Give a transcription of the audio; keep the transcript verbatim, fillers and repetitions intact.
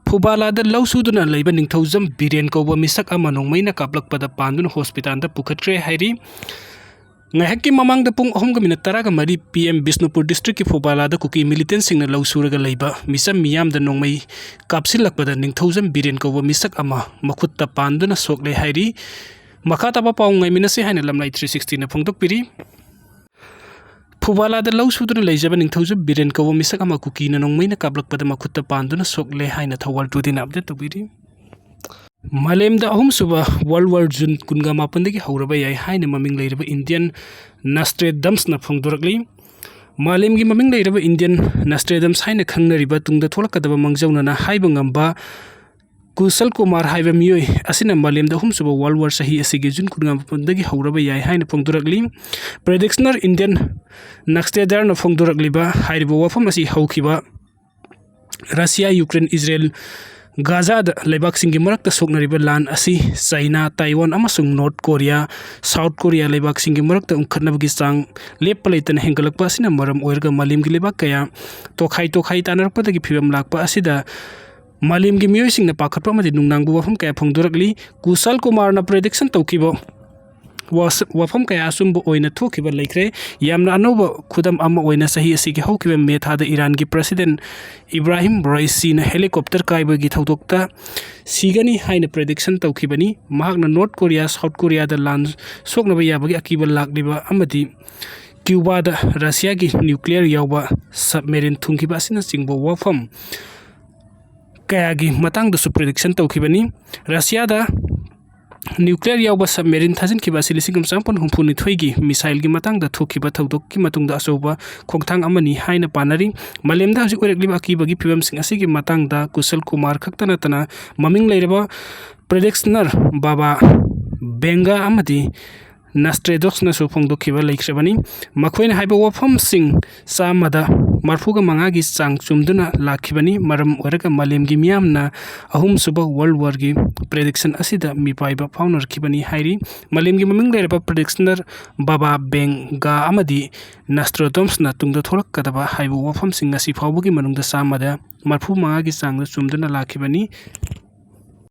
ꯐꯨꯕꯥꯂꯥꯗ ꯂꯧ ꯁꯨꯗꯨꯅ ꯂꯩꯕ ꯅꯤꯡꯊꯧꯖꯝ ꯕꯤꯔꯦꯟ ꯀꯧꯕ ꯃꯤꯁꯛ ꯑꯃ ꯅꯣꯡꯃꯩꯅ ꯀꯥꯞꯂꯛꯄꯗ ꯄꯥꯟꯗꯨꯅ ꯍꯣꯁꯄꯤꯇꯥꯜꯗ ꯄꯨꯈꯠꯈ꯭ꯔꯦ ꯍꯥꯏꯔꯤ꯫ ꯉꯥꯏꯍꯥꯛꯀꯤ ꯃꯃꯥꯡꯗ ꯄꯨꯡ ꯑꯍꯨꯝꯒ ꯃꯤꯅꯠ ꯇꯔꯥꯒ ꯃꯔꯤ P M ꯕꯤꯁꯅꯨꯄꯨꯔ ꯗꯤꯁꯇ꯭ꯔꯤꯛꯀꯤ ꯐꯨꯕꯥꯂꯥꯗ ꯀꯨꯀꯤ ꯃꯤꯂꯤꯇꯦꯟꯁꯤꯡꯅ ꯂꯧ ꯁꯨꯔꯒ ꯂꯩꯕ ꯃꯤꯆꯝ ꯃꯤꯌꯥꯝꯗ ꯅꯣꯡꯃꯩ ꯀꯥꯞꯁꯤꯜꯂꯛꯄꯗ ꯅꯤꯡꯊꯧꯖꯝ ꯕꯤꯔꯦꯟ ꯀꯧꯕ ꯃꯤꯁꯛ ꯑꯃ ꯃꯈꯨꯠꯇ ꯄꯥꯟꯗꯨꯅ ꯁꯣꯛꯂꯦ ꯍꯥꯏꯔꯤ꯫ ꯃꯈꯥ ꯇꯥꯕ ꯄꯥꯎ ꯉꯥꯏꯃꯤꯟꯅꯁꯤ ꯍꯥꯏꯅ ꯂꯝꯂꯥꯏ three sixtyꯅ ꯐꯣꯡꯗꯣꯛꯄꯤꯔꯤ꯫ ꯐꯨꯕꯥꯂꯥꯗ ꯂꯧ ꯁꯨꯗꯨꯅ ꯂꯩꯖꯕ ꯅꯤꯡꯊꯧꯖꯝ ꯕꯤꯔꯦꯟ ꯀꯧꯕ ꯃꯤꯁꯛ ꯑꯃ ꯀꯨꯀꯤꯅ ꯅꯣꯡꯃꯩꯅ ꯀꯥꯞꯂꯛꯄꯗ ꯃꯈꯨꯠꯇ ꯄꯥꯟꯗꯨꯅ ꯁꯣꯛꯂꯦ ꯍꯥꯏꯅ ꯊꯧꯕꯥꯜ ꯇꯨꯗꯦꯅ ꯑꯞꯗꯦꯠ ꯇꯧꯕꯤꯔꯤ꯫ ꯃꯥꯂꯦꯝꯗ ꯑꯍꯨꯝꯁꯨꯕ ꯋꯥꯔꯜ ꯋꯥꯔ ꯖꯨꯟ ꯀꯨꯟꯒ ꯃꯥꯄꯟꯗꯒꯤ ꯍꯧꯔꯕ ꯌꯥꯏ ꯍꯥꯏꯅ ꯃꯃꯤꯡ ꯂꯩꯔꯕ ꯏꯟꯗꯤꯌꯟ ꯅꯥꯁꯇ꯭ꯔꯦꯗꯝꯁꯅ ꯐꯣꯡꯗꯣꯔꯛꯂꯤ꯫ ꯃꯥꯂꯦꯝꯒꯤ ꯃꯃꯤꯡ ꯂꯩꯔꯕ ꯏꯟꯗꯤꯌꯟ ꯅꯥꯁꯇ꯭ꯔꯦꯗꯝꯁ ꯍꯥꯏꯅ ꯈꯪꯅꯔꯤꯕ ꯇꯨꯡꯗ ꯊꯣꯛꯂꯛꯀꯗꯕ ꯃꯥꯡꯖꯧꯅꯅ ꯍꯥꯏꯕ ꯉꯝꯕ ꯀꯨꯁꯜ ꯀꯨꯃꯥꯔ ꯍꯥꯏꯕ ꯃꯤꯑꯣꯏ ꯑꯁꯤꯅ ꯃꯥꯂꯦꯝꯗ ꯑꯍꯨꯝꯁꯨꯕ ꯋꯥꯔꯜ ꯋꯥꯔ ꯆꯍꯤ ꯑꯁꯤꯒꯤ ꯖꯨꯟ ꯀꯨꯟꯃꯥꯄꯟꯗꯒꯤ ꯍꯧꯔꯕ ꯌꯥꯏ ꯍꯥꯏꯅ ꯐꯣꯡꯗꯣꯔꯛꯂꯤ꯫ ꯄ꯭ꯔꯦꯗꯤꯛꯁꯅꯔ ꯏꯟꯗꯤꯌꯟ ꯅꯛꯁꯇꯦꯗꯥꯔꯅ ꯐꯣꯡꯗꯣꯔꯛꯂꯤꯕ ꯍꯥꯏꯔꯤꯕ ꯋꯥꯐꯝ ꯑꯁꯤ ꯍꯧꯈꯤꯕ ꯔꯁꯤꯌꯥ, ꯌꯨꯀ꯭ꯔꯦꯟ, ꯏꯖꯔꯦꯜ, ꯒꯥꯖꯥꯗ ꯂꯩꯕꯥꯛꯁꯤꯡꯒꯤ ꯃꯔꯛꯇ ꯁꯣꯛꯅꯔꯤꯕ ꯂꯥꯟ ꯑꯁꯤ ꯆꯥꯏꯅꯥ, ꯇꯥꯏꯋꯥꯟ ꯑꯃꯁꯨꯡ ꯅꯣꯔꯠ ꯀꯣꯔꯤꯌꯥ, ꯁꯥꯎꯠ ꯀꯣꯔꯤꯌꯥ ꯂꯩꯕꯥꯛꯁꯤꯡꯒꯤ ꯃꯔꯛꯇ ꯎꯪꯈꯠꯅꯕꯒꯤ ꯆꯥꯡ ꯂꯦꯞꯄ ꯂꯩꯇꯅ ꯍꯦꯟꯒꯠꯂꯛꯄ ꯑꯁꯤꯅ ꯃꯔꯝ ꯑꯣꯏꯔꯒ ꯃꯥꯂꯦꯝꯒꯤ ꯂꯩꯕꯥꯛ ꯀꯌꯥ ꯇꯣꯈꯥꯏ ꯇꯣꯈꯥꯏ ꯇꯥꯅꯔꯛꯄꯗꯒꯤ ꯐꯤꯕꯝ ꯂꯥꯛꯄ ꯑꯁꯤꯗ ꯃꯥꯂꯦꯝꯒꯤ ꯃꯤꯑꯣꯏꯁꯤꯡꯅ ꯄꯥꯈꯠꯄ ꯑꯃꯗꯤ ꯅꯨꯡꯅꯥꯡꯕ ꯋꯥꯐꯝ ꯀꯌꯥ ꯐꯣꯡꯗꯣꯔꯛꯂꯤ꯫ ꯀꯨꯁꯜ ꯀꯨꯃꯥꯔꯅ ꯄ꯭ꯔꯦꯗꯤꯛꯁꯟ ꯇꯧꯈꯤꯕ ꯋꯥꯁ-, ꯋꯥꯐꯝ ꯀꯌꯥ ꯑꯆꯨꯝꯕ ꯑꯣꯏꯅ ꯊꯣꯛꯈꯤꯕ ꯂꯩꯈ꯭ꯔꯦ꯫ ꯌꯥꯝꯅ ꯑꯅꯧꯕ ꯈꯨꯗꯝ ꯑꯃ ꯑꯣꯏꯅ ꯆꯍꯤ ꯑꯁꯤꯒꯤ ꯍꯧꯈꯤꯕ ꯃꯦ ꯊꯥꯗ ꯏꯔꯥꯟꯒꯤ ꯄ꯭ꯔꯁꯤꯗꯦꯟ ꯏꯕ꯭ꯔꯥꯍꯤꯝ ꯔꯥꯏꯁꯤꯅ ꯍꯦꯂꯤꯀꯣꯞꯇꯔ ꯀꯥꯏꯕꯒꯤ ꯊꯧꯗꯣꯛꯇ ꯁꯤꯒꯅꯤ ꯍꯥꯏꯅ ꯄ꯭ꯔꯦꯗꯤꯛꯁꯟ ꯇꯧꯈꯤꯕꯅꯤ꯫ ꯃꯍꯥꯛꯅ ꯅꯣꯔꯠ ꯀꯣꯔꯤꯌꯥ, ꯁꯥꯎꯠ ꯀꯣꯔꯤꯌꯥꯗ ꯂꯥꯟ ꯁꯣꯛꯅꯕ ꯌꯥꯕꯒꯤ ꯑꯀꯤꯕ ꯂꯥꯛꯂꯤꯕ ꯑꯃꯗꯤ ꯀ꯭ꯌꯨꯕꯥꯗ ꯔꯁꯤꯌꯥꯒꯤ ꯅ꯭ꯌꯨꯀ꯭ꯂꯤꯌꯔ ꯌꯥꯎꯕ ꯁꯕꯃꯦꯔꯤꯟ ꯊꯨꯡꯈꯤꯕ ꯑꯁꯤꯅꯆꯤꯡꯕ ꯋꯥꯐꯝ ꯀꯌꯥꯒꯤ ꯃꯇꯥꯡꯗꯁꯨ ꯄ꯭ꯔꯦꯗꯤꯛꯁꯟ ꯇꯧꯈꯤꯕꯅꯤ꯫ ꯔꯁꯤꯌꯥꯗ ꯅ꯭ꯌꯨꯀ꯭ꯂꯤꯌꯔ ꯌꯥꯎꯕ ꯁꯕꯃꯦꯔꯤꯟ ꯊꯥꯖꯤꯟꯈꯤꯕ ꯑꯁꯤ ꯂꯤꯁꯤꯡ ꯑꯃ ꯆꯥꯃꯥꯄꯟ ꯍꯨꯝꯐꯨ ꯅꯤꯊꯣꯏꯒꯤ ꯃꯤꯁꯥꯏꯜꯒꯤ ꯃꯇꯥꯡꯗ ꯊꯣꯛꯈꯤꯕ ꯊꯧꯗꯣꯛꯀꯤ ꯃꯇꯨꯡꯗ ꯑꯆꯧꯕ ꯈꯣꯡꯊꯥꯡ ꯑꯃꯅꯤ ꯍꯥꯏꯅ ꯄꯥꯅꯔꯤ꯫ ꯃꯥꯂꯦꯝꯗ ꯍꯧꯖꯤꯛ ꯑꯣꯏꯔꯛꯂꯤꯕ ꯑꯀꯤꯕꯒꯤ ꯐꯤꯕꯝꯁꯤꯡ ꯑꯁꯤꯒꯤ ꯃꯇꯥꯡꯗ ꯀꯨꯁꯜ ꯀꯨꯃꯥꯔ ꯈꯛꯇ ꯅꯠꯇꯅ ꯃꯃꯤꯡ ꯂꯩꯔꯕ ꯄ꯭ꯔꯦꯗꯤꯛꯁꯅꯔ ꯕꯥꯕꯥ ꯕꯦꯡꯒꯥ ꯑꯃꯗꯤ ꯅꯁꯇ꯭ꯔꯦꯗꯣꯁꯅꯁꯨ ꯐꯣꯡꯗꯣꯛꯈꯤꯕ ꯂꯩꯈ꯭ꯔꯕꯅꯤ꯫ ꯃꯈꯣꯏꯅ ꯍꯥꯏꯕ ꯋꯥꯐꯝꯁꯤꯡ ꯆꯥꯝꯃꯗ ꯃꯔꯐꯨꯒ ꯃꯉꯥꯒꯤ ꯆꯥꯡ ꯆꯨꯝꯗꯨꯅ ꯂꯥꯛꯈꯤꯕꯅꯤ꯫ ꯃꯔꯝ ꯑꯣꯏꯔꯒ ꯃꯥꯂꯦꯝꯒꯤ ꯃꯤꯌꯥꯝꯅ ꯑꯍꯨꯝꯁꯨꯕ ꯋꯥꯔꯜ ꯋꯥꯔꯒꯤ ꯄ꯭ꯔꯦꯗꯤꯛꯁꯟ ꯑꯁꯤꯗ ꯃꯤꯄꯥꯏꯕ ꯐꯥꯎꯅꯔꯛꯈꯤꯕꯅꯤ ꯍꯥꯏꯔꯤ꯫ ꯃꯥꯂꯦꯝꯒꯤ ꯃꯃꯤꯡ ꯂꯩꯔꯕ ꯄ꯭ꯔꯦꯗꯤꯛꯁꯅꯔ ꯕꯥꯕꯥ ꯕꯦꯡꯒꯥ ꯑꯃꯗꯤ ꯅꯁꯇ꯭ꯔꯦꯗꯣꯁꯅ ꯇꯨꯡꯗ ꯊꯣꯛꯂꯛꯀꯗꯕ ꯍꯥꯏꯕ ꯋꯥꯐꯝꯁꯤꯡ ꯉꯁꯤ ꯐꯥꯎꯕꯒꯤ ꯃꯅꯨꯡꯗ ꯆꯥꯝꯃꯗ ꯃꯔꯐꯨ ꯃꯉꯥꯒꯤ ꯆꯥꯡꯗ ꯆꯨꯝꯗꯨꯅ ꯂꯥꯛꯈꯤꯕꯅꯤ꯫